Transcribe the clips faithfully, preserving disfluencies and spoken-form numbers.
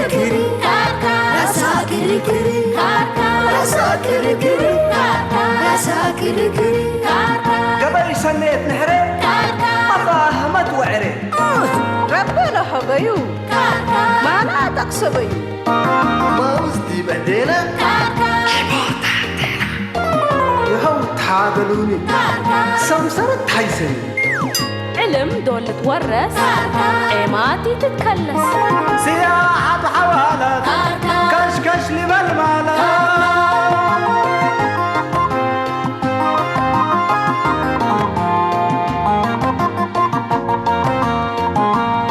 ክርክር፣ ካርካ፣ ረሳ ክርክር፣ ካርካ፣ ረሳ ክርክር፣ ካርካ፣ ረሳ ክርክር፣ ካርካ። ገበይ ሰኔት ንሕረ፣ ካርካ፣ መፋህመት ወዕሬ። ረቢ ለሀበዩ፣ ካርካ፣ ማና ተቅሰበዩ። ማውዝ ዲብ እዴነ፣ ካርካ፣ ይኸው ተሓበሉኒ፣ ካርካ፣ ሰምሰረት ታይሰኒ። ዕልም ዶል ልትወረስ፣ ዔማት ኢትትከለስ። ሲያሐት ሐዋለት፣ ከሽከሽ ሊበል ማለት።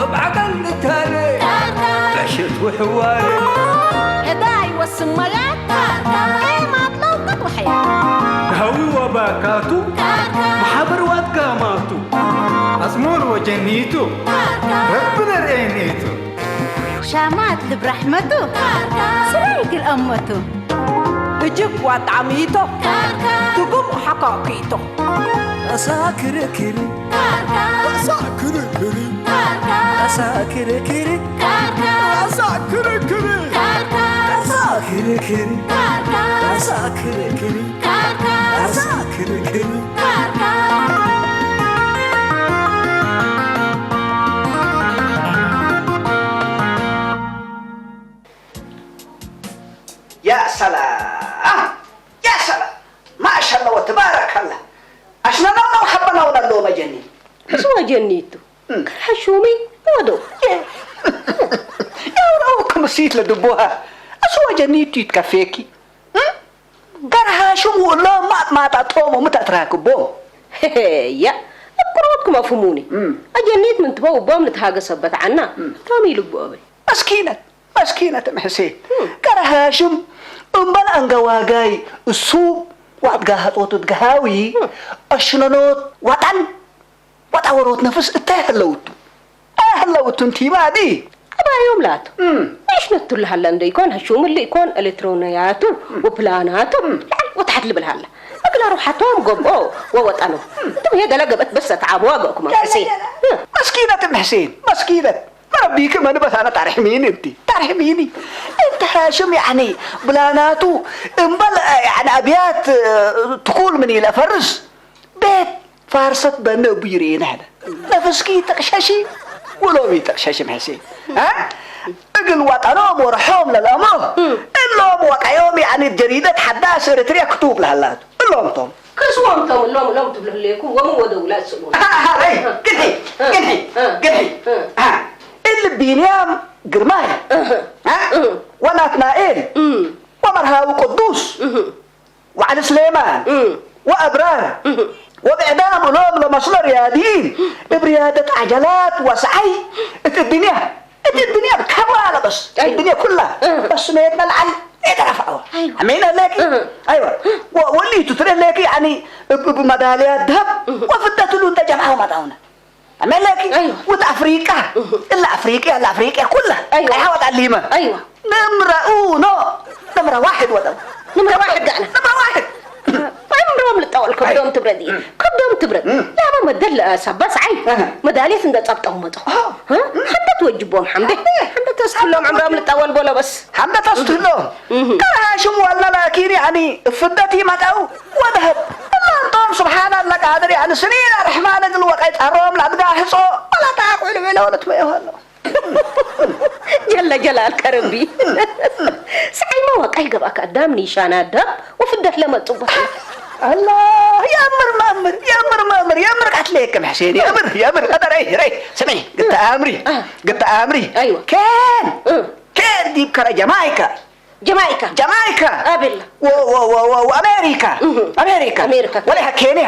እብ ዐቀል ልታሌ፣ ዕሽት ወሕዋሌ። ዕዳይ ወስመያት፣ ዔማት ለውቀት ወሐያት። ሀዊ ወባካቱ፣ መሓብር ወአትጋማቱ። አጽሙር ወጀኒቱ፣ ረቢ ለርኤኒቱ። ሻማት ልብ ረሕመቱ፣ ስራይ ክል አመቱ። እጅብ ወአጣሚቱ፣ ትጉም ወሐካኪቱ። አሳ ክርክር፣ አሳ ክርክር፣ አሳ ክርክር፣ አሳ ክርክር፣ አሳ ክርክር፣ አሳ ክርክር። ካርካ፣ አሳ ክርክር። ካርካ። ያ ሰላም፣ ያ ሰላም፣ ማሻአላህ ወተባረከላህ። አሽነናው ነው ሐበናው ነው ሎመ ጀኒን። እሱ ወጀኒቱ። እም። ከርሐ ሹሚ ወዶ። ያው ነው ክምሲት ለድቦሃ። እሱ ወጀኒቱ ይትከፌኪ። እም? ከርሃሹም ወእሎም ማጥማጣቶም ወምተትራክቦም። ሄሄያ፣ እብ ቅሮትኩም አፍሁሙኒ። እም። አጀኒት ምን ትበው እቦም ልትሃገ ሰበት ዐና፣ እም። ቶም ኢልቡ አበይ። መስኪነት፣ መስኪነት እም ሕሴን። እም። ከርሃሹም እምበል አንገዋጋይ እሱ ወአትጋህጦት እትገሃዊ እም። አሽነኖት ወጠን ወጣወሮት ነፍስ እተ ህለው ቱ? አይ ህለው ቱ እንቲማ ዲ? አባዮም ላቱ። እም። እሽነቱ ለሀለ እንደ ኢኮን፣ ሐሹም እሊ ኢኮን፣ ኤሌክትሮንያቱ እም። ወፕላናቱ እም። ላዕል ወተሐት ልብል ሀለ። እግለ ሩሓቶም ገብኦ ወወጠኖ። እም። እንቱም ህዬ ገለ ገብአት በስ ተትዓብዋ ገእኩም ገለ፣ ሕሴን። ገለ። እም። መስኪነት እም ሕሴን፣ መስኪነት። መረቢክ መንበት አነ ጣርሕ ሚኒ እንቲ? ጣርሕ ሚኒ? እንተ ሐሽም ያኒ ፕላናቱ እምበል ያኒ አብያት ትኩል ምን ኢለፈርስ ቤት ፋርሰት በነ እቡ ይርኤነ ሀለ። ነፍስኪ ኢትቅሸሺ ወሎም ኢትቅሸሽም ሕሴን። አ? እግል ወጠኖም ወርሖም ለለአምሮ፣ እም። እሎም ወቀዮም ያኒ ጀሪደት ሐዳስ ኤረትርየ ክቱብ ለሀላቱ። እሎም ቶም። ክስዎም ቶም እሎም እሎም ትብሎ ህሌኩም ወምን ወደው ለአስእሉ። አሃ፣ አሃ፣ አይ፣ ግንሒ፣ እ፣ ግንሒ፣ እ፣ ግንሒ። እ። አ፣ እሊ ቢንያም ግርማይ፣ እህ። አ? እህ። ወናትናኤል፣ እም። ወመርሃዊ ቅዱስ፣ እህ። ወዐሊ ስሌማን እም። ወአብራር እም። ወብዕዳም እሎም ለመስሎ ርያድይን እብ ርያደት ዐጀላት ወሰዐይ እት እድንያ፣ እት እድንያ ብከማለ በስ፣ አይወ። እድንያ ኩላ እህ። በስ ሜድነ ለዐል ኢተረፍዐወ። አይወ። አሜን አለኪ? እህ። አይወ። ወ-፣ ወሊቱ ትረሌኪ ያኒ እብ፣ እብ መዳልያት ደሀብ እህ። ወፍደት እሉ እንተ ጀምዐው መጣውነ። አመለኪ አይዋ። ወድ አፍሪቃ፣ እህ። እለ አፍሪቅያ፣ እለ አፍሪቅያ ኩለ፣ አይዋ። ቀይሐ ወጠሊመ። አይዋ። ንምረ ኡኖ፣ ንምረ ዋሕድ ወጠው። ንምረ ዋሕድ ጋና። ንምረ ዋሕድ። አይ፣ ንምረዎም ልጠወል፣ ከብዶም አይ። ትብረድ። እም። ከብዶም ትብረድ። እም። ላበ መደል ለአሰበስ አይ። እህ። መዳልየት እንደ ጸብጠው መጠው። አዎ። እ? እም። ሐምደት ወጅቦም ሐምደ። ሐምደ። ሐምደት አስትሎም ሐምደት ዕምሮም ወጅቦም። ልጠወል ቦለ በስ። ሐምደት አስትሎም። እህ። ከረሃሽም ወልነ ላኪን ያኒ እፍደት ይመጠው። ወደሀብ። እለ እንቶም ስብሓነ ለቃድር፣ ያኒ ስኒነ ርሕማን እግል ወቀይ ጸሮም ለአትጋህጾ ወለተአቁ ልቤለ ወለትበየሆ ለው። ጀለ ጀላልከ ረቢ። ሰዐይመ ወቀይ ገብአከ አዳም ኒሻን አዳም ወፍደት ለመጽወት። አላህ፣ የአምር መአምር፣ የአምር መአምር፣ የአምር ቀትሌክም ሕሴን፣ የአምር፣ የአምር ቀደር፣ አይ፣ ረይ፣ ስሜ፣ ግታ አምሪ፣ አ። ግታ አምሪ። አይዋ። ኬን፣ እ። ኬን ዲብ ከረ ጀማይካ። ጀማይካ። ጀማይካ። አቤላ። ወ-፣ ወ-፣ ወ-፣ ወ-፣ ወአሜሪካ። እህ። አሜሪካ። አሜሪካ። ወለሀ ኬንያ።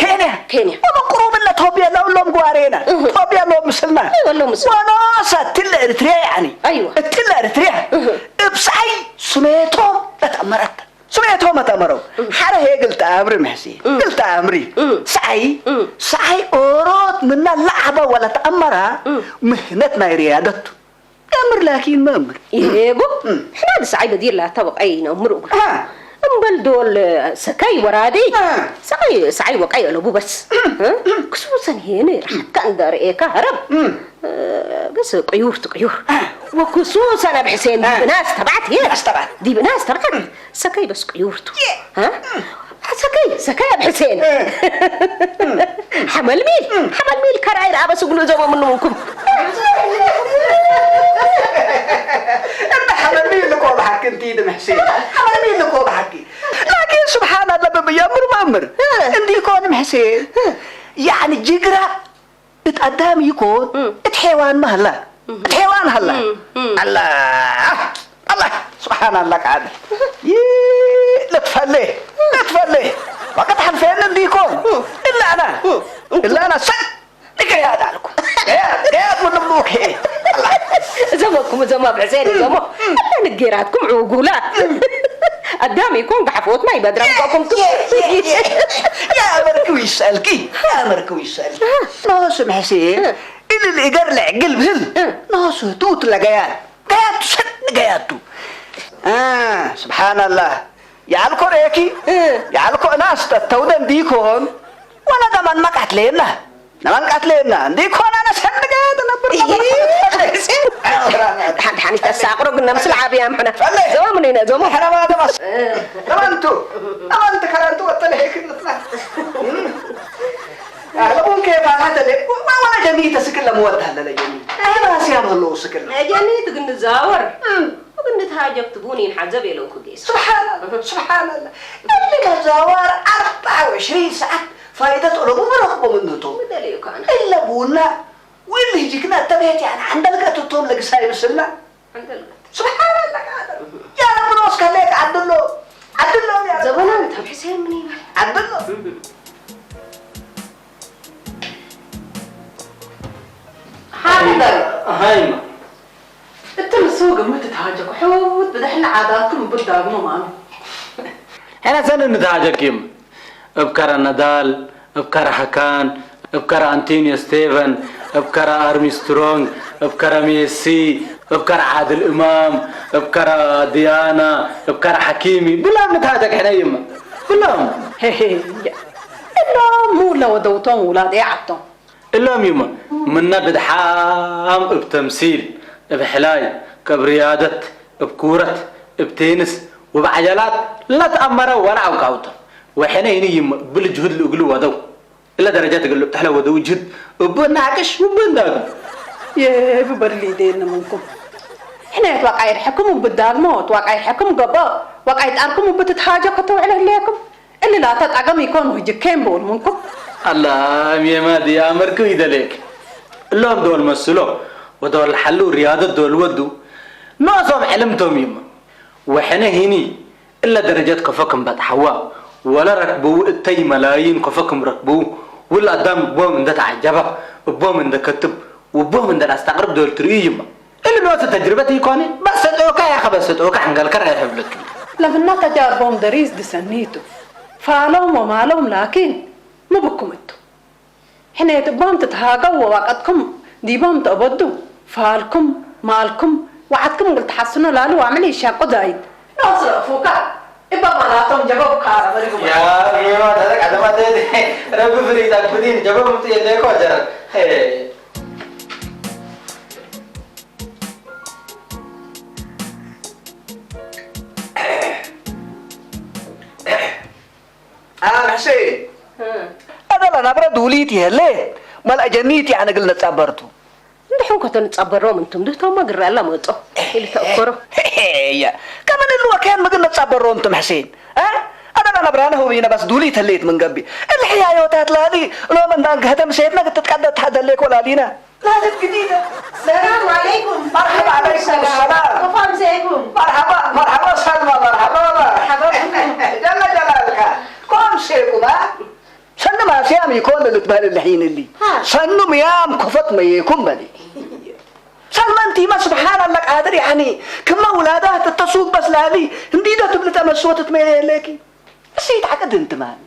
ኬንያ። ኬንያ። ወመቅሩብ እለ ቶብያ ለሁሎም ግዋሬና። እህ። ቶብያ ሎም ምስልና። አይ ወሎም ምስል። ወኖሰ እትለ ኤርትርያ ያኒ። አይዋ። እትለ ኤርትርያ። እህ። እብ ሰዓይ ስሜቶም ለተአመረት። ስሜቶም አተአመረው። እህ። ሐረ ሄ ግልተ አምሪ መሕሲ። እህ። ግልተ አምሪ። እህ። ሰዓይ። እህ። ሰዓይ ኦሮት ምና ለዐበ ወለተአመራ እህ። ምህነት ናይ ርያደቱ። የአምር ላኪን መአምር። ይሄቡ፣ እም። ሕና ብሰዓይ በዲር ላታ ወቀይ ነአምር እግሉ። አሃ። እምበል ዶል ሰከይ ወራዲ፣ አ። ሰዓይ፣ ሰዓይ ወቀይ አለቡ በስ። እ? ክሱሰን ሄነ ረሐትከ እንደ ርኤካ ሀረብ። እም። እ፣ በስ ቅዩር ቱ ቅዩር። አ። ወክሱሰን አብ ሕሴን አ። ዲብ ናስ ተባዕት የ። ናስ ተባዕት። ዲብ ናስ ተባዕት። እም። ሰከይ በስ ቅዩር ቱ። የ። አ? እም። ሰከይ፣ ሰከይ አብ ሕሴን። እ። ሐመልሚል፣ ሐመልሚል ከራይ ረአበ ስግሉ ዘመ ምኑ ምንኩም። እንተ ሐመልሚል ልቆ በሐቂ እንቲድ ምሕሴን። ሐመልሚል ልቆ በሐቂ። ላኪን ስብሓን አላህ በብያምር መአምር። እ። እንዲ ኢኮን ምሕሴን። እ። ያዕኒ ጅግራ እት አዳም ኢኮን፣ እም። እት ሔዋንመ ሀላ። እም። እት ሔዋን ሀላ። እም፣ እም። አላህ፣ አላህ፣ ስብሓን አላህ ቃድር። ይእ፣ ልትፈሌ፣ ልትፈሌ። ወቅት ሐልፌኒ እንዲኮን። እም። እለ አነ፣ እም። እለ አነ ሰ-፣ ንገያት አልኩ። ገያት፣ ገያት ምን ብሎክ? አላህ። ዘመኩም ዘማ ብዕሴን ዘሞ። እም። እለ ንጌራትኩም ዕጉላ። እም። አዳም ኢኮን ገሐፎት ማይ በድራም የ-፣ ኮኩም ቱ። የ-፣ የ-፣ የ-፣ የአመርክው ይሰአልኪ፣ የአመርክው ይሰአልኪ። እ። ኖ ስም ሕሴን፣ እ። እሊ ልእገር ለዕግል ብህል፣ እ። ኖሱ ህቱት ለገያት፣ ገያቱ ሰኒ ገያቱ። አ፣ ስብሓንላህ። የዐልኮ ርኤኪ፣ እ። የዐልኮ እናስ ተተውደ እንዲኮን፣ ወለ ደመንመ ቀትሌና፣ ደመን ቀትሌና እንዲኮን፣ አነ ሰኒ ገያት ነብር ነበር። ደሓን፣ ደሓን ይተሳቅሮ ግን ነምስል ዓብያም ሕነ። ፈለ። ዘማ ምኒነ፣ ዘማ። ሕነ ማ ደመስ። እ። ደመንቱ፣ ደመንቱ ከረንቱ ወጠለ ሄክ ልትላ። አለቡን ኬፍ አላተ ለ-፣ ወ-፣ ወ-፣ ወለ ጀሚተ ስክለ መወድ አለ ለጀሚ። አይ ባስያም አለው ስክለ። ለጀኒ ትግንዛወር። እም። ወግንትሃጀክ ትቡን ይንሐዘብ የለውኩ ጌስ። ስብሓንላህ፣ ስብሓንላህ። እሊ መዛዋር አርበዓ ወዕሽሪን ሰዓት ፋይደት ኦለቡ መረክቦ ምንቱ። ምደልዩ ካነ። እለ ቡና ወእሊ ህጅክና እተ ቤት ያነ ዐንደልቀት እቶም ለግሳይ ምስልና። ዐንደልቀት። ስብሓንላህ ቃድር። ያ ረቢ ኖስ ከሌክ ዐድሎ፣ ዐድሎ ያ ረቢ። ዘበናን ተብሕሴ ምን ይበል? ዐድሎ። እህ። ሓደር። ሃይማ። እት ንሱ ግምት ትትሃጀኩ፣ ሕውት ብደሕለ ዓዳትኩም እብ ዳግሞ ማኑ። ሕነ ሰኒ ንትሃጀክ ይም፣ እብ ከረ ነዳል፣ እብ ከረ ሐካን፣ እብ ከረ አንቶኒዮ ስቴቨን፣ እብ ከረ አርምስትሮንግ፣ እብ ከረ ሜሲ፣ እብ ከረ ዓድል እማም፣ እብ ከረ ዲያና፣ እብ ከረ ሐኪሚ፣ ብሎም ንትሃጀክ ሕነ ይም፣ ብሎም። ሄሄ፣ እሎም ሙ ለወደውቶም ውላድ ኤ ዐቶም? እሎም ይመ ምነ ብድሓም እብ ተምሲል፣ እብ ሕላይ፣ ከእብ ርያደት፣ እብ ኩረት፣ እብ ቴንስ ወእብ ዐጀላት ለትአመረ ወለዐውቃውቶ። ወሕነ ህኒ ይመ እብል ጅሁድ እግሉ ወደው። እለ ደረጀት እግል ልብጠሕ ለወደው ጅሁድ እቡ እናቅሽ ወእቡ እንዳግም። የእብ በርሊዴነ ምንኩም። ሕነ ትዋቃይ ርሕኩም እብ ዳግሞ፣ ትዋቃይ ርሕኩም ገብኦ፣ ዋቃይ ጣርኩም እብ ትትሃጀ ከተው ዕለ ህሌኩም። እሊ ላተ ጣገም ኢኮን ወህጅኬን ቦል ምንኩም። አላ፣ እምዬ ማዲ አመርክ ኢደሌክ። እሎም ዶል መስሎ ወዶል ሐሉ ርያደት ዶል ወዱ ኖሶም ዕልምቶም ይመ። ወሕነ ህኒ እለ ደረጀት ከፎ ክም በጥሐዋ ወለ ረክብዉ እተይ መላይን ከፎ ክም ረክብዉ፣ ውል አዳም እቦም እንደ ተዐጀበ፣ እቦም እንደ ከትብ፣ ወእቦም እንደ ለአስተቅርብ ዶል ትርእዩ ይመ። እሊ ኖሱ ተጅርበት ኢኮኒ፣ በሰጦከ ያኸ በሰጦከ ሐንገልከ ራይሕ እብልክ። ለምነ ተጃርቦም ደሪስ ድሰኒቱ፣ ፋሎም ወማሎም ላኪን ሚ ብኩም እቱ። ሕኔት እቦም ትትሃገው ወዋቀትኩም ዲቦም ተአበዱ፣ ፋልኩም፣ ማልኩም፣ ወዐድኩም እግል ተሐስኖ ላሊ ዋምል ኢሻቁ ዛይድ። ኖሱ ረአፉከ፣ እበ ማላቶም ጀበብ ካረ መሪቡ። ያ ሪማ፣ ተዘቅ ዐደማት ረቢ ፍሪት አግብዲን ጀበብ ምጡ የሌኮ ጀረ። ሄ። አብ ሕሴን፣ እ። አነ ለነብረ ዱሊት ይህሌ፣ መልአ ጀኒት ያዕኒ እግል ነጸበርቱ። እንዴ ሑን ከተንጸበሮም እንቱም ድህቶመ ግረ ለመጾ ኢልተአኮሮ። ሄ፣ ሄ፣ ሄ፣ ከምን እሉ ወኬን ምግል ነጸበሮም እንቱም ሕሴን? አ? አነ ለነብራነ ሁቢነ በስ ዱሊት ህሌት ምን ገብእ። እሊ ሕያዮታት ላሊ እሎም እንዳ እንገሀተ ምሴትነ ክትትቀደድ ተሐደሌኮ ላሊነ። ዛድት ግዲደ። ሰላም ዐለይኩም። መርሐባ ዐለይኩም ሰላም። ከፎ አምሰይኩም። መርሐባ፣ መርሐባ ሰልማ፣ መርሐባ። መርሐባ ብኩም። ጀለ ጀላልከ። ከፎ አምሰይኩም፣ አ? ሰኒ ማስያም ኢኮን ለልትበህል እሊ ሒን እሊ። ሃ። ሰኑ ምያም ከፎ ትመዬኩም በሊ። ሰልመ እንቲመ ስብሓን አለ ቃድር፣ ያኒ፣ ክመ ውላዳት እተ ሱቅ በስ ላሊ፣ እንዲደ ትብሊ ተመስወ ትትመዬ ህሌኪ። እሲት ዐቅድ እንትማኒ።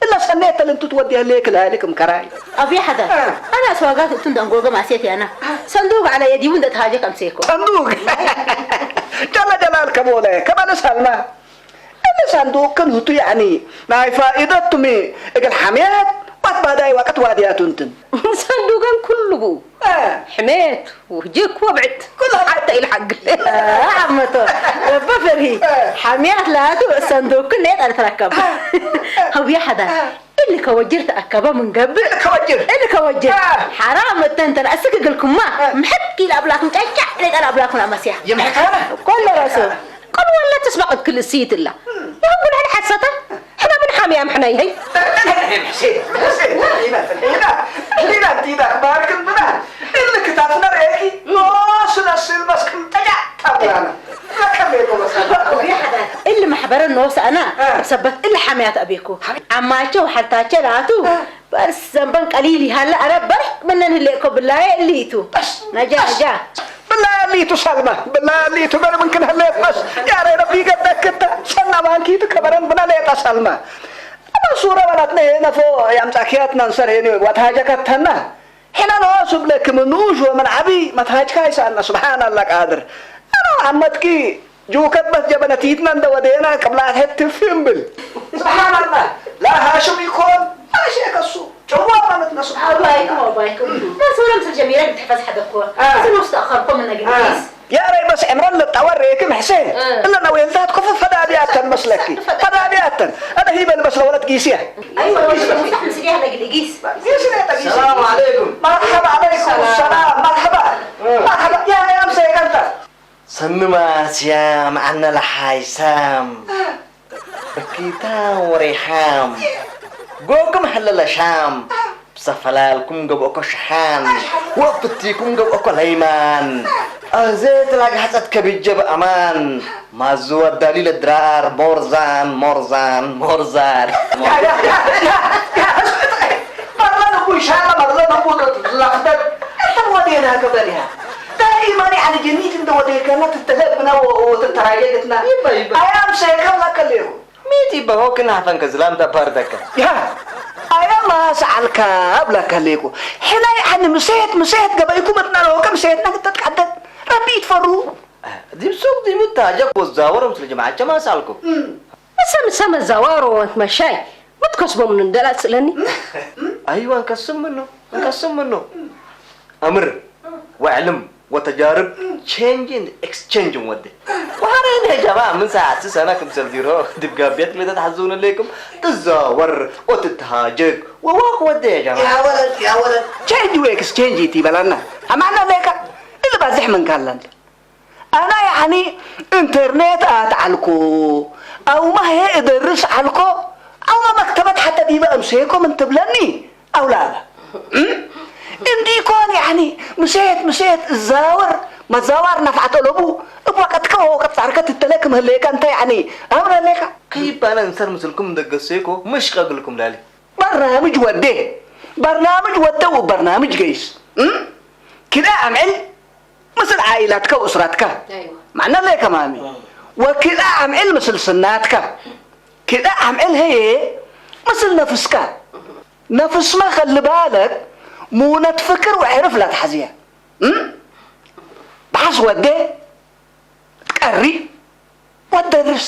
እለ ሰኔት ተልንቱ ትወድየ ህሌክ ለህሌክ እም ከራይ። አቢ ሐደር፣ አ። አነ አስዋጋት እቱ እንደ እንጎገ ማሴት ያና። አ። ሰንዱቅ ዐለ የዲቡ እንደ ተሃጀክ አምሴኮ። ሰንዱቅ። ጀለ ጀላልከ ቦለ፣ ከመ ንሰልመ። እሊ ሳንዱቅክን ህቱ ያኒ ናይ ፋኢደት ቱሚ እግል ሐምያት ወአትባዳይ ወቅት ዋድያቱ እንትን። ሳንዱገን ኩሉ ቡ። አ። ሕሜት ወህጅክ ወብዕድ። ኩሉ ሐተ ኢልሐግል። አ፣ ዐመቶ። ረበ ፈርሂ። አ። ሐምያት ላቱ ሰንዱቅክን ሌጠ ልትረከብ። አ። ሀውየ ሐዳር። አ። እሊ ከወጅር ተአከበ ምን ገብእ። እሊ ከወጅር። እሊ ከወጅር። አ። ሐራም እተ እንተ ነአስክ እግልኩማ። አ። ምሕክ ኢለአብላኩም ጨጫዕ ሌጠ ለአብላኩም አመሲያ። የምሕካነ? ኮለ ረሱ። ቅል ወለ ትስበቅ እት ክል እሲት እላ። እም። ይህም ኩል ሕድ ሐሰተ። ሕነ ምን ሐምያም ሕነ ይሀይ። ሕሴን፣ ሕሴን፣ ሕሊና፣ ሕሊና፣ ሕሊና እንቲዳ አክባርክን ብና። እሊ ክታፍነ ርኤኪ፣ ኖሱ ነስል በስ ክም ጠጃዕ ታብላና። ለከም ቤኮ በስ። እሊ መሕበረ ኖስ አና፣ እ። ሰበት እሊ ሐምያት አቤኮ። ሐምያት። አማቸ ወሐልታቸ ላቱ፣ እ። በርስ ዘንበን ቀሊል ይሀለ፣ አረ በርቅ ምነን ህሌኮ ብላዬ እሊቱ። በስ፣ ነጃ፣ በስ። ነጃ። ብላዬ እሊቱ ሰልመ፣ ብላዬ እሊቱ ገር ምንክን ህሌት በስ። ያሬ ረቢ ገደክ እተ፣ ሰና ባንኪቱ ከበረን ብነ ሌጠ ሰልመ። አማ ሱረ በላትነ ሄ ነፎ ያምጻክያት ነንሰር ሄኒ ወትሃጀከተና። ሕነ ኖሱ ብለክ ምን ንኡሽ ወምን ዐቢ መትሃጅካ ይሰአልነ። ስብሓን አላ ቃድር። አና ወዐመትኪ ጁከት በስ ጀበነቲትነ እንደ ወዴና ቅብላት ሄድ ትፊ እምብል። ስብሓን አላ። ላ ሃሽም ኢኮን፣ ላ ሼክ እሱ። ጭዋ ማለትነ ስብሓን አላ። አባይኩም፣ አባይኩም። ማ ሰውረ ምስል ጀሚረ ብትሕፈዝ ሐደኮ። አ። ስኖስ ተአኸርኮ ምነ አ። ግዲስ። ያረይ በስ ዕምረን ልጠወር ሬክም ሕሴን። እ። እለ ነዌልታት ኮፈ ፈዳብያተን መስለኪ። ፈዳብያተን። ፈዳብያተን። አነ ሂበል በስ ለወለት ጊስየ። አይወ፣ ወሽ ሙፍታሕ ምስል ያህለ ግል ጊስ። ጊስየ ጠጊስ። ሰላም አለይኩም። መርሐባ አለይኩም ሰላም። ሰላም። መርሐባ። እ። መርሐባ። ያ ያም ሰይቀንተ። ሰኒ ማስያም ዐነ ለሓይሳም። እ። በኪታም ወሬሓም ጎግም ሀለ ለሻም፣ ብሰፈላልኩም ገብአኮ ሸሓን፣ ወእብ ፍቲኩም ገብአኮ ለይማን። አዜ ትላግሐጸት ከብጀ በአማን፣ ማዙ ወዳሊ ለድራር ሞርዛን፣ ሞርዛን፣ ሞርዛን። መርለ ንቡ ኢንሻአላህ፣ መርለ ንቡ ለክደት። እንተ ወዴና ገበሊሃ። ዳኢማን ያኒ ጀኒት እንደ ወዴከና ትተለብና ወ-፣ ወትተራየገትና። ይባ፣ ይባ። አያም ሰይከም ለከሌሁ። ሚ ዲበ ሆክ ናፈንከ ዝላም ደባርደከ። ያ፣ አያ ማስ ዐልካ እብለከ ሌኩ። ሕነ ያኒ ምሴት፣ ምሴት ገበይኩም እትነ ሎከ ምሴትነ ክተትቀደድ። ረቢ ኢትፈሩ። ዲብ ሱቅ ዲብ ታጀክ ወዛወር ምስል ጀማዐት ጀማሳልኩም። እም። እሰ ምሰ መዛዋሮ ወንትመሻይ፣ ምን ትከስቦ ምኑ እንዴ ለአስእለኒ? አይዋ፣ እንከስብ ምኑ፣ እንከስብ ምኑ። አምር ወዕልም ወተጃርብ ቼንጅ ኤንድ ኤክስቼንጅ እንወዴ። ወሐሬ እንዴ ጀማ፣ ምን ሰዓት ሰነ ክምሰል ዲሮ ዲብ ጋብየት ለተትሐዙነ ሌኩም ትዛወር ወትትሃጀክ ወዋክ ወዴ ያ ጀማ። ያ ወለድ፣ ያ ወለድ፣ ቼንጅ ወኤክስቼንጅ ኢቲ በላና። አማና ሌካ እሊ ባዝሕ ምን ካላንተ። አና ያኒ ኢንተርኔት አትዐልኮ፣ አውመ ህዬ እደርስ ዐልኮ፣ አውመ መክተበት ሐተ ዲበ አምሴኮ ምን ትብለኒ አውላበ። እም? እንዲኮን ያኒ ምሴት ምሴት እዛወር፣ መዛዋር ነፍዐት አለቡ፣ እብ ወቀትከ ወወቀት ጻርከ ትተሌ ክም ህሌከ እንተ ያኒ አምር ህሌከ? ከይባነ እንሰር ምስልኩም እንደገሴኮ ምሽቅ እግልኩም ላሊ። በርናምጅ ወዴ፣ በርናምጅ ወዴ ወበርናምጅ ገይስ። እም? ክልኤ አምዕል ምስል ዓኢላትከ ወእስራትከ። አይዋ። ማዕነ ለከ ማሚ። እም። ወክልኤ አምዕል ምስል ስናትከ። ክልኤ አምዕል ህዬ ምስል ነፍስከ። ነፍስመ ከሊ ባለክ ሙነት ፍክር ወዕርፍ ለትሐዝየ። እም? በሐስ ወዴ ትቀሪ ወትደርስ።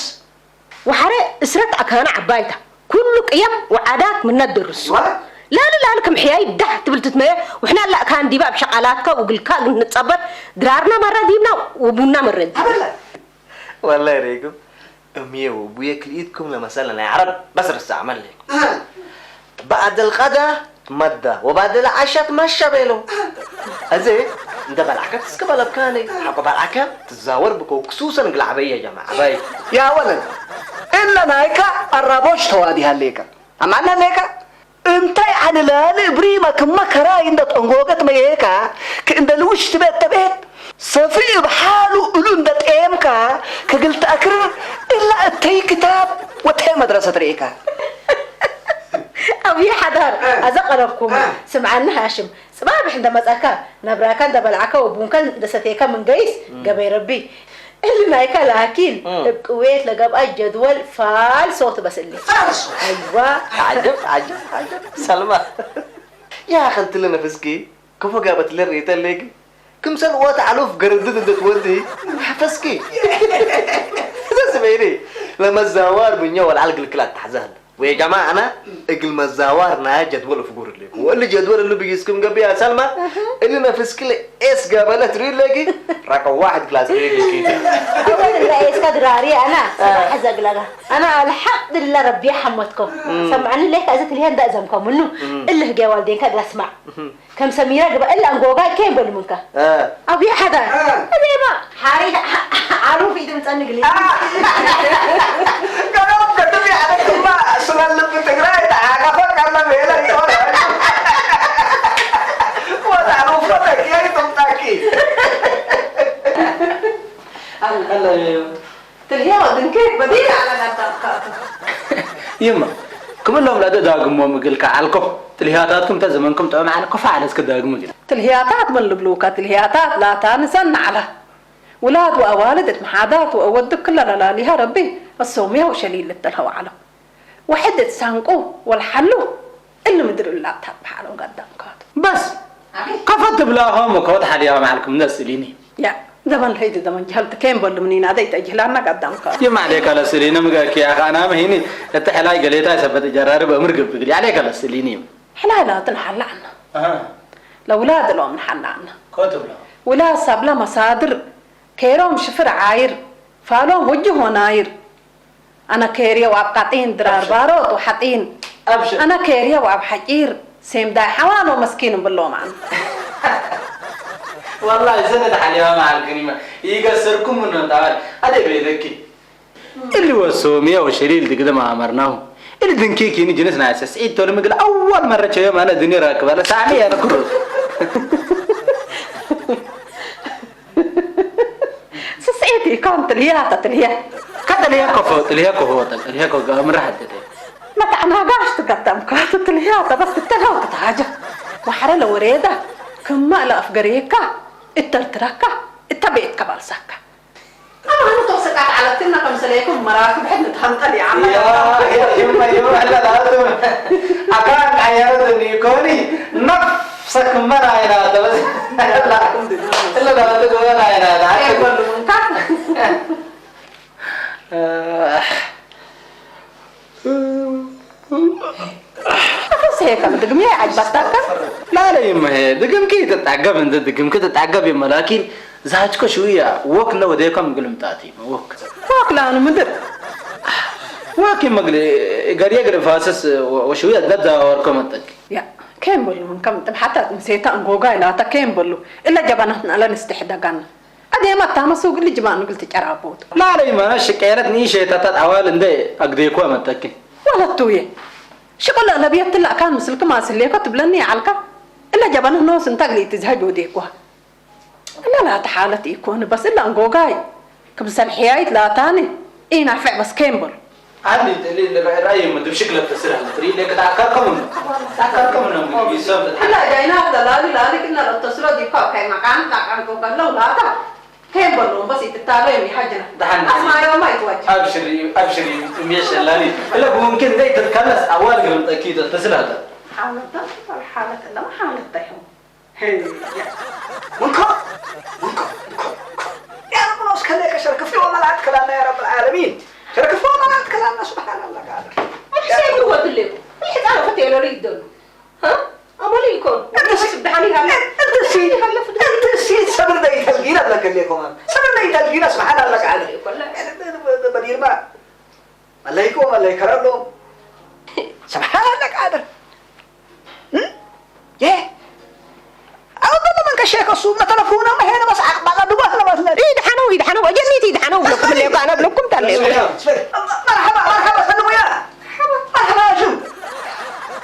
ወሐሬ እስረት አካነ ዐባይ ተ። ኩሉ ቅየም ወዓዳት ምነ ትደርሱ። አይዋ። ላሊ ላሊ ክም ሕያይ ዳህ ትብል ትትመየ፣ ወሕና ለአካን ዲበ እብ ሸቃላትከ ወእግልካ እግል ንጸበር፣ ድራርና መረ ዲብና ወቡና መረ ዲብና። አበለ። ወላሂ ሬግም፣ እምዬ ወቡዬ ክልኢትኩም ለመሰለ ናይ ዐረብ በስ ርሰዕ መሌኩም። አ። ባዕድ አልቀዳ መዳ ወባዕድ አልዐሻ ትመሻ ቤለው። አዜ እንደ በልዐከ ትስክ በለብካኒ፣ ሐቆ በልዐከ ትዛወር ብኮ ክሱሰን እግል ዐበይ ጀማዕ ዐበይ። ያ ወለድ፣ እለ ናይከ አራቦች ተዋዲ ሀሌከ። አማን ሀሌከ፣ እንተ ያዕኒ ላሊ እብሪመ ክመ ከራይ እንደ ጠንጎገት መዬከ፣ ከእንደ ልውሽ ትቤት ተቤት፣ ሰፊ እብ ሓሉ እሉ እንደ ጤምከ፣ ከእግል ተአክርር እለ እተይ ክታብ ወተይ መድረሰት ርኢከ። አብይ ሐዳር፣ እ። አዘ ቀረብኩም፣ እ። ስምዓኒ ሃሽም፣ ጽባብሕ እንደ መጸእከ፣ ነብራከ እንደ በልዐከ ወቡንከ እንደ ሰቴከ ምን ገይስ፣ እ። ገበይ ረቢ። እሊ ናይከ ላኪን፣ እ። እብ ቅዌት ለገብአ ጀድወል ፋልሶ ትበስሊ። ፋልሶ? አይዋ። ዐጀብ፣ ዐጀብ፣ ዐጀብ። ሰልማ፣ ያአኸ እንቲ ለነፍስኪ ከፎ ጋበት ለርኢተ ሌኪ፣ ክምሰል ወት ዐሉፍ ገረድድ እንዴ ትወዲ ሐፈዝኪ። እዘ ስመይኒ፣ ለመዛዋር ምኛ ወለዐል ግልክል አተሐዘ ህለ። ወየጀማዕ አነ እግል መዛዋር ናየ ጀድወል ፍጉር እሊኩም። ወእሊ ጀድወል እሉ ብጊስኩም ገብእ ያ ሰልማ፣ እህ። እሊ ነፍስኪ ለኤስ ገበለት ሪድ ለኪ፣ ረቀም ዋሕድ ክላስ ሪድ ለኪ። አወል እንደ ኤስካ ድራሪ አነ አ። ሰላሕ ዘግለጋ። አነ አልሐምድሊላህ ረቢ ሐመድኮም። እም። ሰምዐኒ ሌክ አዘ ትልሄ እንደ እዘምከው ምኑ፣ እም። እልህ ጌ ዋልዴንካ እግል አስማዕ። እም። ከም ሰሚረ ግበእ እለ አንጎጋይ ኬን በሉ ምንከ። አ። አብይ ሐዳር። አ። እዴማ። ሐሪ ዐሉ ፊት ምጸን ግሊ። አ። ቀደም ቅድም ያደግማ ስለ ልብ ትግራይ ተዓቀፈ ቀለ ቤለ ይሆን። ወታሩፈ ተኪያይ ጥምጣኪ። አለ። ትልህያ ወድንኬ በዲር ዐለ ጋዳምካቱ። ይመ፣ ክምሎም ለአደ ዳግሞም እግልከ ዐልኮ። ትልህያታትኩም ተ ዘመንኩም ጥዑም ዐለ፣ ክፉ ዐለ እስከ ዳግሞ እግል። ትልህያታት ምን ልብሉከ፣ ትልህያታት ላታንሰን ዐለ። ውላድ ወአዋልድ እት መሓዳት ወአወድብ ክለ ለላሊሃ ረቢ አሶምያ ወሸሊል ልተልሀው ዐለው። ወሕድ እት ሳንቁ ወለሐሉ እሊ ምድር እላ አታብሕ ዐለው ጋዳምካቱ። በስ አቤት። ከፈት ብላሆም ከወት ሐልያሆም ዐልኩም ነስእሊኒ። ያ፣ ዘመን ለሀይድ ዘመን ጀህልት ኬን በሉ ምኒን አደይ ተጅህላና ጋዳምካቱ። ይም ዐሌከ ለስእሊኒ ምግአኪ ያኸ አናመ ሂኒ እተ ሕላይ ገሌታይ ሰበት እጀራርብ እምር ገብእ እግል ዐሌከ ለስእሊኒ። ሕላይ ላትን ሐላ ዐና። አሃ። ለውላድ እሎም ንሐላ ዐና። ኮትብሎ። ውላድ ሳብለ መሳድር ኬሮም ሽፍር ዓይር፣ ፋሎም ውጅህ ወናይር። አነ ኬርየ ወአብ ቃጢን ድራር አብሽር። ባሮት ወሐጢን። አብሽር። አነ ኬርየ ወአብ ሐጪር ሴምዳይ ሐዋን ወመስኪን እምብሎም አነ። ወላሂ ዘነ ተሐሊባ መዓል ከሪመ ኢገሰርኩም ምኑ ጣዋል አደ ቤለኪ። እሊ ወሶምየ ወሸሊል ድግደም አመርናሁ። እሊ ድንኪኪኒ ጅንስ ናይ ሰስዒድ ቶልሚ እግል አወል መረ ቸዮም አነ እድኒ ራክብ አለ ሳሚ ያነ ኩሩ። ስስዒት ኢኮን ትልህያተ ትልህየ። ከትልህየ ከፎ፣ ትልህየ ከፎ፣ ትልህየ ከፎ፣ ምረ ሐደተ። መተዕናጋሽ ትገጠምካቱ ትልህያተ በስ ትተልሀው ትትሃጀ። ወሐረ ለወሬደ ክመ ለአፍገሬካ እተርትረካ እተ ቤትከ ባልሳካ። አማኑ ተውሰቃት ዐለትነ ከምሰሌኩም መራክብ ሕድ ንትሀንጠል ይዓመ ያ፣ ያ፣ ይመ፣ ይመ፣ ለላቱ አካን ቀየረት እንዲኮኒ ነፍሰ ክመ ናይናተ በስ። እለ ዳቱ ክመ ናይናተ። ኤ በሉ እንካ። አህ። አፍስ ሄከ ድግም ዐጅበታከ? ላለ ይመ ህዬ ድግምኪ ትትዐገብ እንዴ ድግምኪ ትትዐገብ ይመ ላኪን ዛጅኮ ሽውያ ወክ እንደ ወዴኮም እግል ምጣት ይመ ወክ። ወክ ላኑ ምድር። ወክ ይመ እግል ገርየ እግል ፋስስ ወ-፣ ወሽውያ እግል ዛወርከ መጠቂ። ያ፣ ኬን በሉ ምን ከም ጥብሐታት ምሴታ እንጎጋይ ላተ ኬን በሉ እለ ጀበናትና ለንስቴሕ ደጋና። አዴመ አታመ ሱግ እሊ ጅማን እግል ትጨራቦቱ። ላለ ይመነ ሽቄለት ንኢሼተታት አዋል እንዴ አግዴኮ መጠኪ። ወለቱዬ ሽቅለ ለብየት ለአካን ምስልክ ማስሌኮ ትብለኒ የዐልካ። እለ ጀበነ ኖስ እንተ እግል ኢትዝሀጅ ወዴኮ። እለ ላተ ሓለት ኢኮን በስ እለ አንጎጋይ ክምሰል ሕያይት ላታኒ ኢናፍዕ በስ ኬን በሉ። አሊ እሊ ለረአይ ምድብ ሽቅለ ተስር አለ ትሪ ለክ ተአካርከሙ ነው። ተአካርከሙ ነው። ይሰብ እለ ጃይናት ለላሊ ላሊ ክነ ለተስሎ ዲኮ ከይ መቃን ላቃን ጎበለው ላታ። ኬን በሎም በስ ኢትታበ የሚሐጅነ። ደሐን። አስማዮማ ኢትወጅ። አብሽሪ፣ አብሽሪ፣ እምዬ ሸላኒ። እለ ሙምኪን እንዴ ትትከለስ አዋል ግርም ጠኪ ተስላተ። ሓለተ፣ ሓለት ለማ ሓለት ተይሆን። ሄይ፣ ያ። ሙልኮ፣ ሙልኮ፣ ሙልኮ፣ ሙልኮ። ያ ረብና እስከ ለከ ሸርክፊ ወመላእት ከላና ያ ረብ العالمين። ሸርክፊ ወመላእት ከላና ሱብሓነላህ ቃድር። እሺ፣ ይወድልኩ። ይጣረፉት የለሉ ይደሉ። ሀ? አቦሊ ኢኮን። እንተ ሲ-፣ ስብሓን ይሃለ። እንተ ሲ-፣ ስብሓን ይሃለ ፍድል። እንተ ሲ-፣ ሰብር ደይተልጊነ ለከሌኮማ። ሰብር ደይተልጊነ ስብሓን አለክ ዐለ። ይኮን ለ። በዲርማ መለይኮ መለይ ከረሎ። ስብሓን አለክ ዐለ። እም? የ? አው በለ ምን ከሸከ እሱ መተለፉነ መሄነ በስ አቅባቃ ድዋት ለባስነ። ኢድሓነው፣ ኢድሓነው፣ አጀኒት ኢድሓነው ብለኩም ሌኮ አነ ብለኩም ታሌ። መርሐባ፣ መርሐባ ሰልሙያ። መርሐባ፣ መርሐባ ሽም።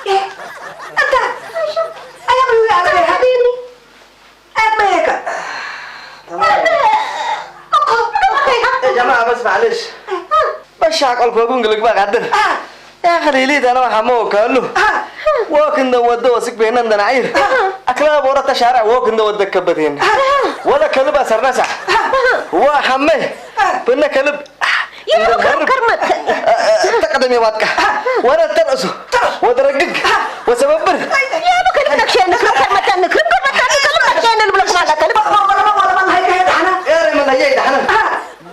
የ? እንተ? አያ ብዩ ያ ሐቢቢ። አበይከ። ተማም። ጀማዓ በስ ማዕለሽ። በሻ አቀልኮ ጉን ግልግባ ቃድር። አ። ያ ኸሊሊ ተነው ሐሞ ወካሉ። አ። ወክ እንደ ወደ ወስክ ቤነ እንደ ናዒር። አ። አክላ ቦረተ ሻርዕ ወክ እንደ ወደ ከበቴን። አ። ወለ ከልብ አሰርነሳ። አ። ወሐመ። አ። ብነ ከልብ ይመክር ከርመት። አ፣ አ፣ ተቀደም የባትካ። ወረ ተርእሱ። ወደ ረግግ። ወሰበብር። ያሉ ከልብ ነክሼ ንክርብ ከርመት ንክርብ ከርመት ንክርብ ነክሼ ንልብለኩም አላ ከልብ። ኤረ መላየ ይዳሕነ።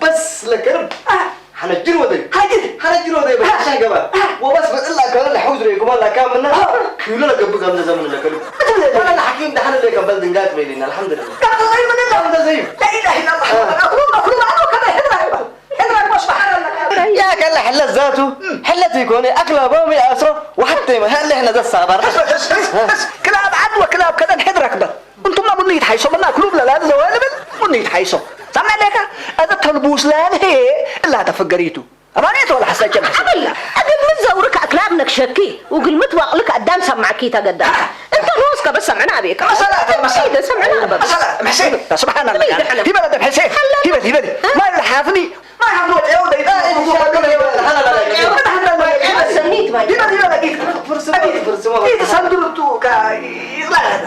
በስ ለከርብ። ሐነጅር ወደ። ወበስ በእላ ከለ ለሐውዝ ሬኩማ ላካ ምነ ክሉ ለገብእ ከምዘ ዘምን ለከሉ። ወለ ለሐኪም ደሐን ለከ በል ድንጋይ ትበይሊና፣ አልሐምዱሊላህ። ከምዘ ዘይም ምነ ከምዘ ዘይም። ላኢላሃ ኢላላህ። አክሉ፣ አክሉ፣ አክሉ፣ ከመ ህድራ ይባ። ህድራ ይባ፣ ሱብሓነላህ። ያ ከለ ሕለት ዛቱ፣ ሕለት ይኮነ፣ አክላ ባሚ አስሮ፣ ወሐቴ መ፣ ህለ ሕነ ዘሳባር። ክላብ ዐድ ወክላብ ከደን ሕድረክ በል። እንቱመ ቡኒ ይትሐይሶ፣ ምና ክሉብ ለላል ዘወል ብል ቡኒ ይትሐይሶ። ሰምዕ ሌከ፣ እዘ ተልቡስ ላል ህዬ እላ ተፈገሪቱ። አማኔት ወለ ሐሰቸ መሕሰን። አበላ፣ እግል ምን ዘውርክ አክላብ ነክሸኪ፣ ወግል ምትዋቅልክ አዳም ሰማዕኪ ተገዳ። እንተ ኖስከ በስ ሰምዕና አቤከ። መሰላ፣ መሰላ። እንተ ሰምዕና አበብ። መሰላ፣ መሕሴን። ያ ሱብሓነላህ። ሂበለ ደብ ሕሴን። ሂበል፣ ሂበል። እ? ማይ ለሓፍኒ። ማይ ሓፍኒ ወጤው ደይታ። እ፣ ምን ሐንዳ ማይ? ሰኒት ማይ። ሂበል፣ ሂበል፣ አጊት። ፍርስ፣ ፍርስ። ኢት ሰንድርቱ ከ-፣ ይቅላል።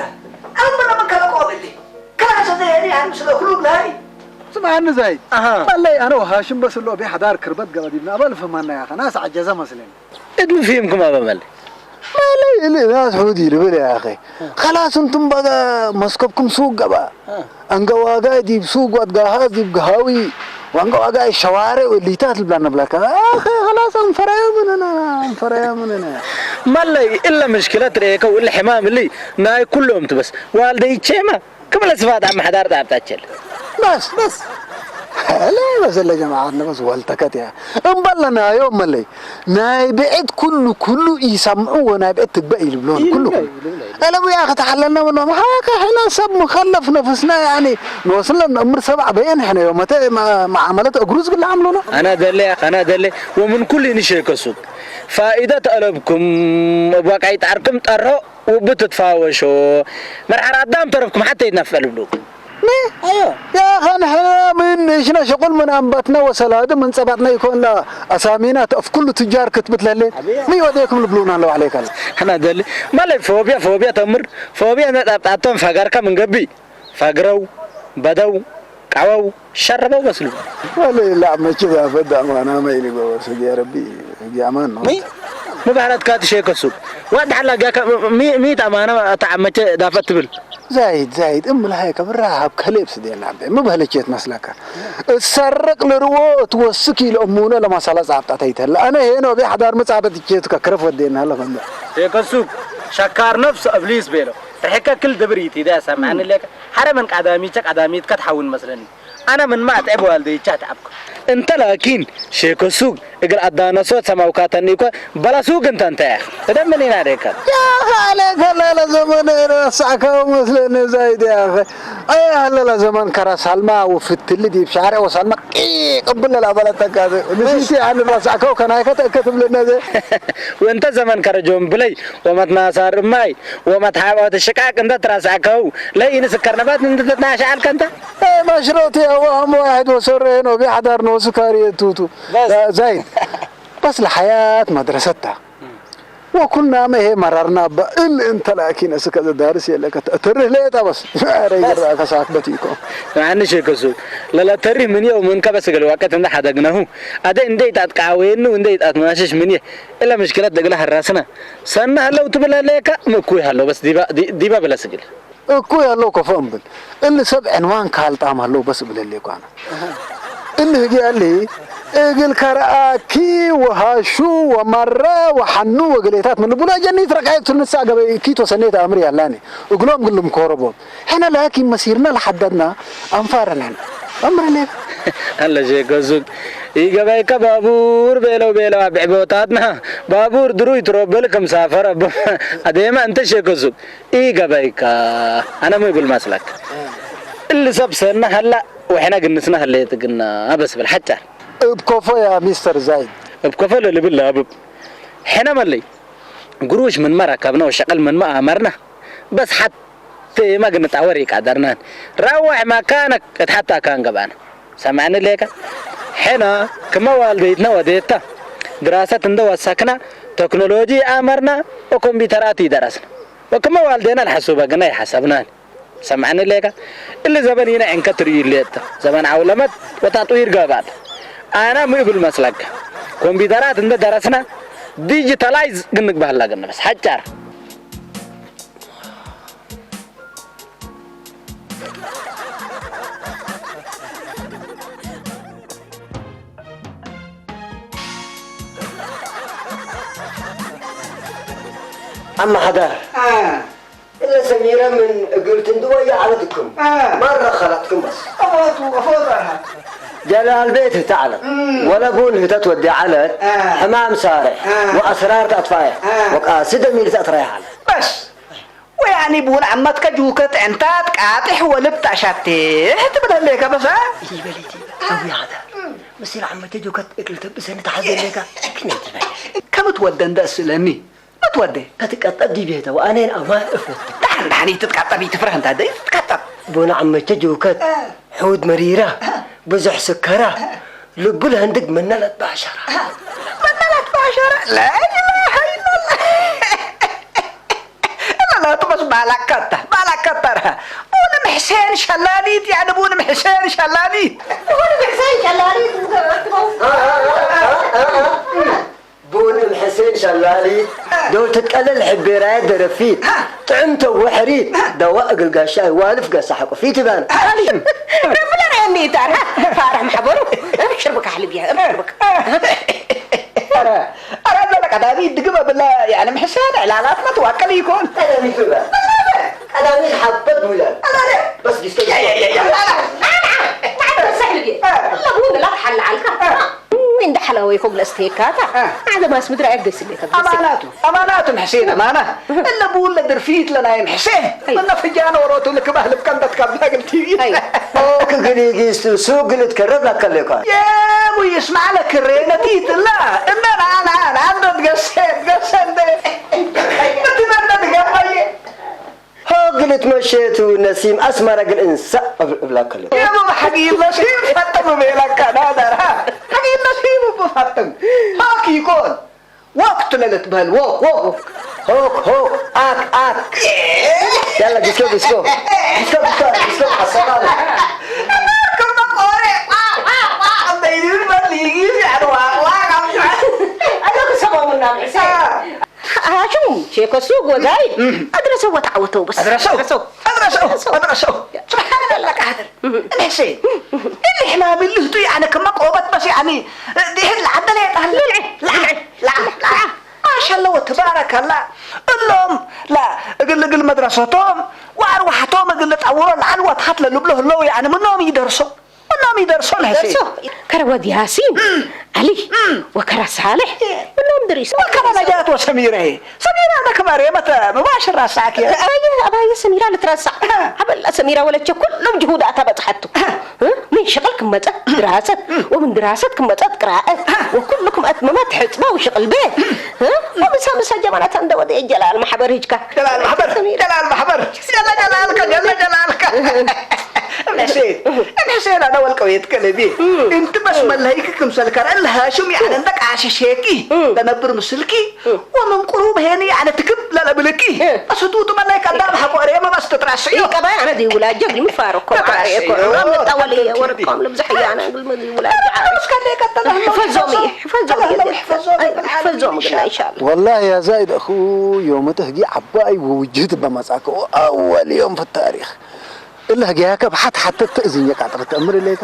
አሁን በደንብ ከለቆ ብልኝ። ክላሰ ዘሄሪ ሀል ምስለ ክሉብ ለሀይ። ስምዐኒ ዛይድ፣ አሃ። መለይ አነ ወሃሽም በስ እሎ እቤ ሐዳር ክርበት ገበ ዲብነ አበል ፈማና ያኸ ናስ ዐጀዘ መስለን። እት ምን ፍሂምኩም አበ መለይ? መለይ እሊ ናስ ሑዲ ልብል ያኸ። ከላስ እንቱም በገ መስከብኩም ሱቅ ገባ። አ። አንገዋጋይ ዲብ ሱቅ ወአትጋሃዝ ዲብ ገሃዊ ወአንገዋጋይ ሸዋሬ ወእሊታት ልብላ ነብላከ። አኸ ከላስ አንፈረየ ምንነ፣ አንፈረየ ምንነ። መለይ እለ ምሽክለት ርኤከው እለ ሕማም እሊ ናይ ኩሎም ትበስ ዋልደይቼመ ክም ለስፋት አመ ሐዳር ጣብጣቸል። በስ፣ በስ። ለ በስ ለጀማዓትነ በስ ወልተከት ያ። እምበል ለናዮም መለይ፣ ናይ ብዕድ ኩሉ፣ ኩሉ ኢሰምዑ ወናይ ብዕድ ትግበእ ኢልብሎን፣ ኩሉ፣ ኩሉ። ኢልብሎ፣ ኢልብሎ። አለቡ ያኸ ተሐለልነ ምኖም፣ ሃከ ሕነ ሰብ ምከለፍ ነፍስነ፣ ያኒ፣ ኖስነ ነእምር ሰብ ዐበየን ሕነ ዮመተ መ-፣ መዓመለት እግሩዝ ግለ ዐምሎነ። አና ደሌ፣ አና ደሌ፣ ወምን ኩሉ ኢንሼከ ሱቅ ፋኢደት አለብኩም፣ እብ ዋቃይ ጣርኩም ጠርሆ፣ ውብ ትትፋወሾ፣ መርሐር አዳም ተረፍኩም ሐቴ ይትነፈዕ ልብሉኩም። ሚ? አዮ። ያኸ ንሕነ ምን እሽነ ሽቁል ምን አንበትነ ወሰላዲ ምን ጸባጥነ ኢኮን ለአሳሚናት እፍ ኩሉ ትጃር ክትብት ለህሌት። አብያ። ሚ ወዴኩም ልብሉና ለው ዐሌከ። ሕነ ደሊ። ማለይ ፎብያ፣ ፎብያ ተምር፣ ፎብያ እንዴ ጣብጣቶም ፈገርከ ምን ገብእ። ፈግረው፣ በደው፣ ቀወው፣ ሸረበው በስሉ። ወለ ለአመቺ ዛፈት አማናመ ኢሊበወ፣ ህግየ ረቢ፣ ህግየ አማን ነው። ሚ? ሚ ባህረት ካት ሼከ ሱቅ። ዋድ ሐላ ጋከ ሚ፣ ሚ ተአማነ ተአመቼ ዳፈት ትብል? ዛይድ፣ ዛይድ፣ እም ለሀይ ከብራ ሀብ ከሌብ ስዴና አቤ። ሚ በህለቼት መስለከ? እሰርቅ ልርዎ እትወስክ ኢለእሙነ ለመሰለ ጻብጣት አይተለ። አነ ሄኖ ቤ ሐዳር መጻበት እቼቱ ከክረፍ ወዴና ለፈንደ። ሼከ ሱቅ ሸካር ነፍስ እብሊስ ቤለው። ርሕከ ክል ድብር ኢቲደ ሰምዐኒ ሌከ። ሐረ ምን ቀዳሚቸ ቀዳሚትከ ትሐውን መስለኒ። አነ ምንመ አጥዕብ ዋልደይቼ አትዐብኩ። እንተ ላኪን ሼከ ሱቅ እግል አዳነሶት ሰማውካተኒ እኮ በለ ሱቅ እንተ እንተ ያኽ። እደ ምን ኢና ዴከ? ያኽ ዐሌከ ለለ ዘመን ረሳዕከው መስለኒ ዛይድ ያኸ። አየ ሀለ ለዘመን ከረ ሳልማ ወፍትሊ ዲብ ሻርዕ ወሳልማ ቂቅ እብል ለላበለተካ። ንሲቲ አን ረሳዕከው ከናይከ ተእከ ትብለነ ዘ። ወእንተ ዘመን ከረ ጆምብለይ ወመትናሳር እማይ ወመትሓባኦት ሽቃቅ እንተ ትራሳዕከው ለኢንስከር ነባት እንተ ትናሸ ዐልከ እንተ። ኤ፣ መሽሮት ወአም ዋሕድ ወሰሬ ነው ቢሐዳር ነው ስካሪ የቱቱ። በስ። ዛይድ። በስ ለሐያት መድረሰታ። ወኩልናመ ይሄ መረርና በእል እንተ ላኪን እስከ ዳርስ የለከ ተእትርህ ሌጣ በስ። ኧረ በስ። ይገራ ከሳክበት ይኮ። ማንሽ ከሱ ለለተሪህ ምን የው ምን ከበስ ገለ ወቀት እንደ ሐደግነሁ። አደ እንደ ይጣት ቃዌኑ እንደ ይጣት ማሽሽ ምን የ-፣ እለ ምሽክለት ደግለ ሐራስና። ሰና ሀለው ትብለ ሌካ ምኩይ ሀለው በስ ዲባ፣ ዲ-፣ ዲባ ብለ ስግል። እኩይ ሀለው ከፎ እምብል። እሊ ሰብ ዕንዋን ካልጣም ሀለው በስ እብለሌኩ አነ። እሊ ህግየ እሊ እግል ከረአኪ ወሃሹ ወመረ ወሐኑ ወገሌታት ምን ልቡሎ ጀኒት ረቃየት ትንሳ ገበይ እኪት ወሰኔት አምር ያላኒ እግሎም ግልም ኮረቦም። ሕነ ላኪን መሲርና ለሐደድና አንፋረን ሕነ። አምር ሌላ። አለ ሼክ ሱቅ ኢገበይከ ባቡር ቤለው ቤለው አብዕቦታትና ባቡር ድሩይ ትሮበል ክም ሳፈር አቦ አዴማ እንተ ሼክ ሱቅ ኢገበይከ። አነ ሚ እብል መስለክ? እሊ ሰብ ሰነ ሀላ ወሕነ ግንስነ ህሌት ግና በስ ብል ሐጫር። እብ ኮፎ ያ ሚስተር ዛይድ። እብ ኮፎ ለልብል ለአብብ። ሕነ መለይ ግሩሽ ምንመ ረከብነ ወሸቅል ምንመ አመርነ። በስ ሐቴ እመ ግንጣወር ኢቀደርናን። ረወሕ መካነክ እት ሐቴ አካን ገብአነ። ሰምዐኒ ሌከ? ሕነ ክመ ዋልደይትነ ወዴተ ድራሰት እንደ ወሰክነ ተክኖሎጂ አመርነ ወኮምፒተራት ኢደረስነ። ወክመ ዋልዴነ ለሐሱበ ግነ ኢሐሰብናን። ሰምዐኒ ሌከ? እሊ ዘበን ኢነ ዕንከ ትርእዩ ሌተ። ዘበን ዐውለመት ወታጥዊር ገብአት። አነ ሚ እብል መስለከ? ኮምፒተራት እንደ ደረስነ ዲጂታላይዝ ግንግበህላ ግነ በስ ሐጫር። አመ ሐዳር፣ አ። እለ ሰሚረ ምን እግል ትንድወየ ዐለትኩም፣ አ። መረ ከለትኩም በስ። አፎቱ፣ አፎቱ አርሃት። ጀላል ቤት ህተ ዐለት፣ እም። ወለ ቡን ህተ ትወዴ ዐለት፣ አ። ሕማም ሳሬሕ አ። ወአስራር ተአትፋየሕ አ። ወቃሲ ደሚር ተአትረየሕ ዐለት። በስ። ወያኒ ቡን ዐመትከ ጁከ ጥዕንታት ቃጥሕ ወልብ ተአሻቴሕ ትብል ህሌከ በሰ። ኢበል ኢቲ፣ አዊ ሐዳር። ምስል ዐመትከ ጁከ እግል ተብሰኒ ተሐዜ ህሌከ። ክነ ኢቲ በል። ከምትወደ እንደ እስለኒ። መትወዴ? ከትቀጠብ ዲብ ቤተ ወአኔን አማን እፎቱ። ደሐን ደሐን ኢትትቀጠብ ኢትፍረህ እንተ አደ ኢትትቀጠብ። ቡን ዐመቼ ጆከት፣ አ። ሑድ መሪራ፣ አ። ብዙሕ ስከራ፣ አ። ልቡ ለህንድግ ምነ ለትባሸራ። አ። ምነ ለትባሸራ? ላኢላሀ ኢለላህ። እለ ላቱ በስ ባላከተ፣ ባላከተ ረሀ። ቡን ምሕሴን ሸላሊት፣ ያኒ ቡን ምሕሴን ሸላሊት። ቡን ምሕሴን ሸላሊት። አ፣ አ፣ አ፣ አ፣ አ። ቡን እም ሕሴን ሸላሊት፣ ዶል ትትቀለል ሕቤራየ ደረፊት፣ ጥዕምተ ወሕሪት፣ ደዋእ እግል ጋሻይ ዋልፍ ገሳ ሐቆ ፊት ባን። ረቢ ለርኤኒ ኢታር፣ ፋራሕ መሕበሩ፣ እብሽር ብካ ሕልብየ፣ እብሽር ብካ። አረ፣ አረ፣ አረ፣ ቀዳሚ ድግመ ብለ፣ ያኒ፣ ምሕሴን ዕላላትመ ትዋቀል ኢኮን። ቀዳሚ ትበል። ቀዳሚ ሐበት ብለ። አረ፣ አረ። በስ ጊስቶ ያ፣ ያ፣ ያ፣ ያ። አረ፣ አረ፣ አረ፣ አረ፣ በስ ሕልብየ። አረ። ለቡን ላ ተሐለ ዐልካ። አረ። እንደ ሐላወይኮም ለእስቴካታ፣ አ። አደማስ ምድር አያገስሌ ተብገስ። አማናቱ፣ አማናቱ ሕሴን አማና። እለ ቡን ለድርፊት ለናይም ሕሴን። አይ። ምነ ፍጃን ወሮቱ ልክባህ ልብቀን ተትከብላ እግል ቲቪ። አይ። ኦክ እግል ኢጊስ ሱቅ እግል ትከረብ ላከሌኳ። የቡ ይስማዕ ለክሬነቲት እላ። እንደ ናና ናንዶ ትገሴ፣ ትገሴ እንደ። ምትመነ ትገባዬ። ሆ እግል እትመሼቱ ነሲም አስመረ እግል እንሰእ እብ-፣ እብላከ ለ። የቡ ሐጊል ነሲም ፈጥም ቤለከ ናደር፣ ሀ? ሐጊል ነሲም እቡ ፈጥም። ሆክ ኢኮን። ዎክ ቱ ለልትበህል ዎክ፣ ዎክ። ሆክ፣ ሆክ፣ አክ፣ አክ። ያላ ዲስኮ፣ ዲስኮ። ዲስኮ፣ ዲስኮ፣ ዲስኮ፣ አሰማለ። ክመ ቆሬ፣ ቋ፣ ቋ፣ ቋ። አበይኑን በል ይጊዝ ያድዋ፣ ዋ፣ ዋ። አዶ ክሰማሙና ምዕሳ። አ። አሹም ሼከ ሱግ ወዛይድ እም። አድረሰው ወተዐወተው በስ። አድረሰው። አድረሰው። አድረሰው። አድረሰው። ስብሓን አላህ ቃድር። እም። እኔ ሴ እሊ ሕማም እሊ ህቱ ያነ ከመ ቆበት በስ ያኒ ድሕን ለዐደ ሌጣለ። ልልዐ። ለዐ። ለዐ። ለዐ። ለዐ። ማሻአላህ ወተባረከላህ። እሎም ላ እግል እግል መድረሰቶም ወአርዋሕቶም እግል ልጠውሮ ለዐል ወተሐት ለልብሎ ህለው ያኒ ምኖም ይደርሶ። ምኖም ይደርሶ ለህሴ። ደርሶ ከረ ወድ ያሲን፣ እም። ዐሊ እም። ወከረ ሳልሕ፣ እ። ምኖም ድሪስ። ወከረ ነጃት ወሰሚረ። ሰሚራ ለክመ ሬመተ መባሽር ራሳክ። አባየ፣ አባየ ሰሚራ ልትረሳዕ። እ። አበላ ሰሚራ ወለቸ ኩሉ ጅሁዳታ በጽሐቱ። እ። እ? ምን ሽቅል ክመጸት ድራሰት፣ እም። ወምን ድራሰት ክመጸት ቅራአት፣ እ። ወኩሉ ክም አትመመት ሕጽበ ወሽቅል ቤት። እ? ወምሳ ምሳ ጀማላት እንደ ወደ ጀላል መሐበር ህጅካ። ጀላል መሐበር፣ ሰሚራ። ጀላል መሐበር። ጀለ ጀላልከ፣ ጀለ ጀላልከ። እም። እም ሕሴን፣ እም ሕሴን አነ ወልቀዌትከ ለቤ። እም። እንቲ በስ እም። መለሀይክ ክምሰል ከረ እለ ሃሹም ያነ እም። እንደ ቃሸ ሼኪ እም። ለነብር ምስልኪ እም። ወምን ቅሩብ ሄኒ ያነ ትክብ ለለብልኪ። እም። በስቱቱ መለይክ አዳም ሐቆ ሬመ በስ ትትራስዮ። ኢቀባይ አነ ዲ ውላጀ እግል ምፋረኮ ትትራስዮ። ባሬኮ። አምራም ልጣወል ወርቆም ልብዝሕ ያነ እግል ምዲ ውላጀ ዓርፍ። እስከ እንደ ቀጠለ ህለው ሕፈዞም፣ ሕፈዞም። ሕፈዞም አይ፣ ግና ሕፈዞም። ሕፈዞም ግና ኢንሻአላህ። ወላሂ ያ ዛይድ አኹ ዮምትህ ጊ ዐባይ ወውጅህት በመጻከ ወአወል ዮም ፊ ታሪክ። እለ ህግያከ ብሐት ሐተ ተእዝኝ የቃጥረት ተአምር እሌከ።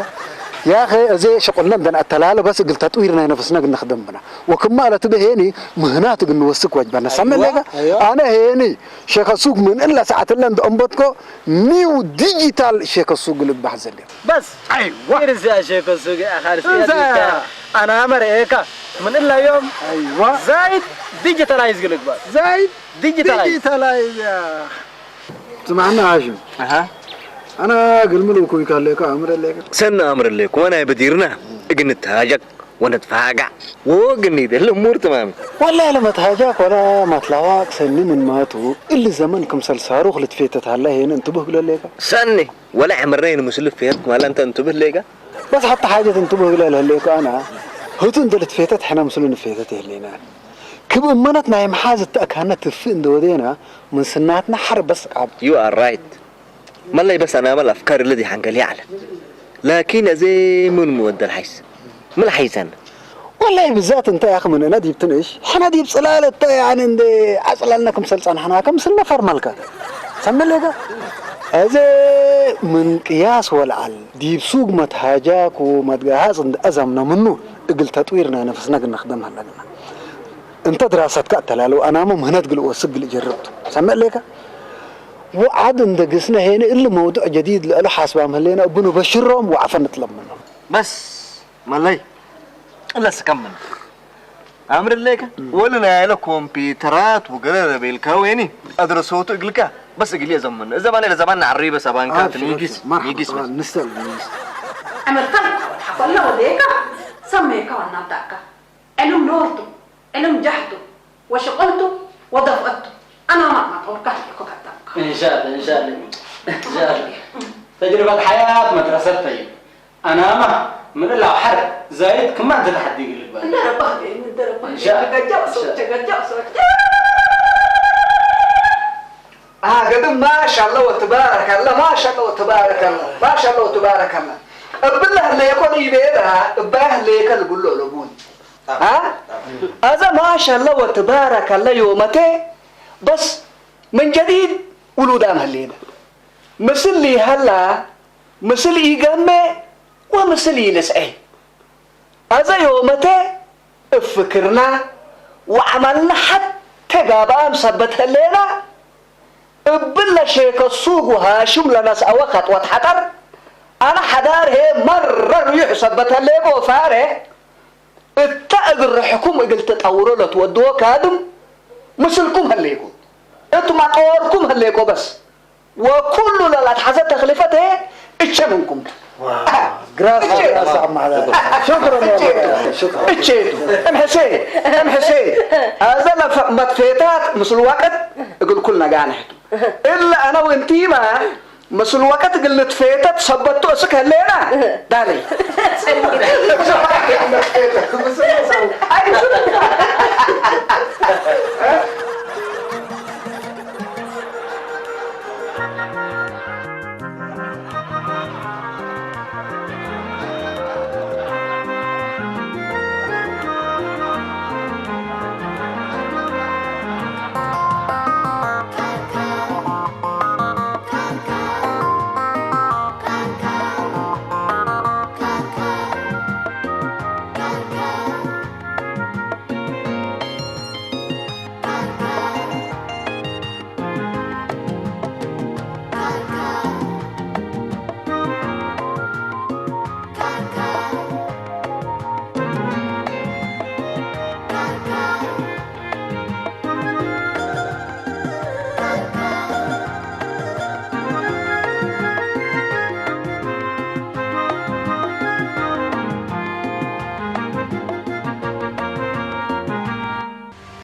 ያኸ እዜ ሸቁልነ እንደ ነአተላለ በስ እግል ተጥዊር ናይ ነፍስነ እግል ነክደም ብነ። ወክማ ለትበ ሄኒ ምህናት እግል ንወስክ ወጅበነ። ሰምዕ እሌከ? አይዋ። አነ ሄኒ ሼከ ሱግ ምን እለ ሰዓት እለ እንደ አንበትኮ ኒው ዲጂታል ሼከ ሱግ ልግባሕ ዘሌ። በስ አይዋ። ርዝያ ሼከ ሱግ አኻር እንተ ሲያዲካ አና መርኤካ ምን እለ ዮም አይዋ። ዛይድ ዲጂታላይዝ ግልግባል። ዛይድ ዲጂታላይዝ። ዲጂታላይዝ። ስማዕና ሐሽም፣ አሃ። አነ እግል ምን እኩይ ካሌከ አምር እሌከ። ሰነ አምር እሌኩ ወናይ በዲርና እግል ንትሃጀክ ወነትፋጋዕ ወወግኒት እሊ እሙር ትማም። ወላሂ ለመትሃጃክ ወለ መትላዋቅ ሰኒ ምን ማቱ እሊ ዘመን ክምሰል ሳሩክ ልትፌተት ሀለ ሄነ እንትቡህ እግል እሌከ። ሰኒ ወለ ዕምርነ ይንምስሉ ፌትኩ ሀለ እንተ እንትቡህ እሌከ። በስ ሐተ ሓጀት እንትቡህ እግለ ለህሌኩ አነ ህቱ እንደ ልትፌተት ሕነ ምስሉ ንፌተት ይህሌና። ክም እመነት ናይ መሓዝ እተ አካነ ትፍእ እንደ ወዴና ምን ስናትነ ሐር በስ ቃብ። You are right። መለይ በስ አናመል አፍካር እለ ዲ ሐንገል ይዐለ። ላኪን አዜ ምን ምወደል ሐይስ? ምን ለሐይሰነ? ወላሂ ብዛት እንተ ያክ ምን እነ ዲብ ትንሽ፣ ሕነ ዲብ ጽላል እተ ያኒ እንዴ አጽለልነ ክምሰል ጸንሐና ክምስል ነፈር መልከ። ሰምዕ ሌከ? አዜ ምን ቅያስ ወለዐል ዲብ ሱግ መትሃጃክ ወመትገሃጽ እንዴ አዘምነ ምኑ እግል ተጥዊር ናይ ነፍስነ እግል ነክደም ሀለግነ። እንተ ድራሰትከ አተላለ ወአናመ ምህነት እግል ወስክ እግል ጀርብ ቱ። ሰምዕ ሌከ? ወዐድ እንደ ግስነ ሄነ እሊ መውዱዕ ጀዲድ ለእሉ ሓስባም ህሌነ እቡ ንበሽሮም ወዐፈ ንትለምኖም። በስ መለይ እለ ስከምን አምር ሌከ ወለ ናይለ ኮምፒተራት ወገረ ለቤልካ ወይኒ አድረሶቱ እግልካ በስ እግል የዘምን እዘባኔ ለዘባን ነዐሪ በስ አባንካት አብሽር፣ ኒጊስ አብሽር። መርሐባ፣ ኒጊስ በስ። ጠባን ንስተል፣ ንስተል። ዕምርተን ወትሐፈለ ወዴካ ሰሜካ ወናብታካ ዕልም ኖርቱ፣ ዕልም ጃህቱ፣ ወሽቅልቱ፣ ወደፍአቱ። አናማ ማጦርካ ህሌኮ ከደምካ። እንሻለ፣ እንሻለ፣ እንሻለ። ተጅርበት ሐያት መድረሰት ተዩ። አናማ ምን እላ ሐር ዛይድ ክማን ተተሐዲ ግልባል። እንደ ረባህ፣ እንደ ረባህ። እንሻለ፣ ተገጃ ሰው፣ እንሻለ። ተገጃ ሰው። አገድም ማሻአላህ ወትባረከላህ፣ ማሻአላህ ወትባረከላህ፣ ማሻአላህ ወትባረከላህ። እብለ ህሌኮ ኢቤላ፣ እባይ ህሌከ ልብሎ ለቡን። አ? አዘ ማሻአላህ ወትባረከላህ ዮመቴ፣ በስ ምን ጀዲድ ውሉዳም ህሌነ። ምስል ኢሀላ፣ ምስል ኢገሜ ወምስል ኢልስዔ። አዘ ዮመቴ እብ ፍክርና ወዐመልና ሐቴ ጋብአም ሰበት ህሌና፣ እብለ ሼከ ሱግ ወሃሽም ለነስአወ ከጥወት ሐጠር፣ አነ ሐዳር ህዬ መረ ርዩሕ ሰበት ህሌኮ ወፋሬሕ እተ እግል ርሕኩም እግል ትጠውሮ ለትወድዎ ካድም ምስልኩም ህሌኮ፣ እት መጦርኩም ህሌኮ በስ። ወኩሉ ለለአትሐዘ ተክሊፈት ህዬ እቼ ምንኩም ቱ። ዋው፣ ግራስ፣ እቼ ቱ። ግራስ አማላ። ሹክረን እቼ ቱ። ወላሂ፣ ሹክረን። እቼ ቱ። እም ሕሴ፣ እም ሕሴ። አዘ ለፈ-፣ መትፌታት ምስል ወቅት እግል ኩል ነጋንሕ ቱ። እለ አነ ወእንቲመ ምስል ወቅት እግል ንትፌተት ሰበት ቱ እስክ ህሌና ዳለይ።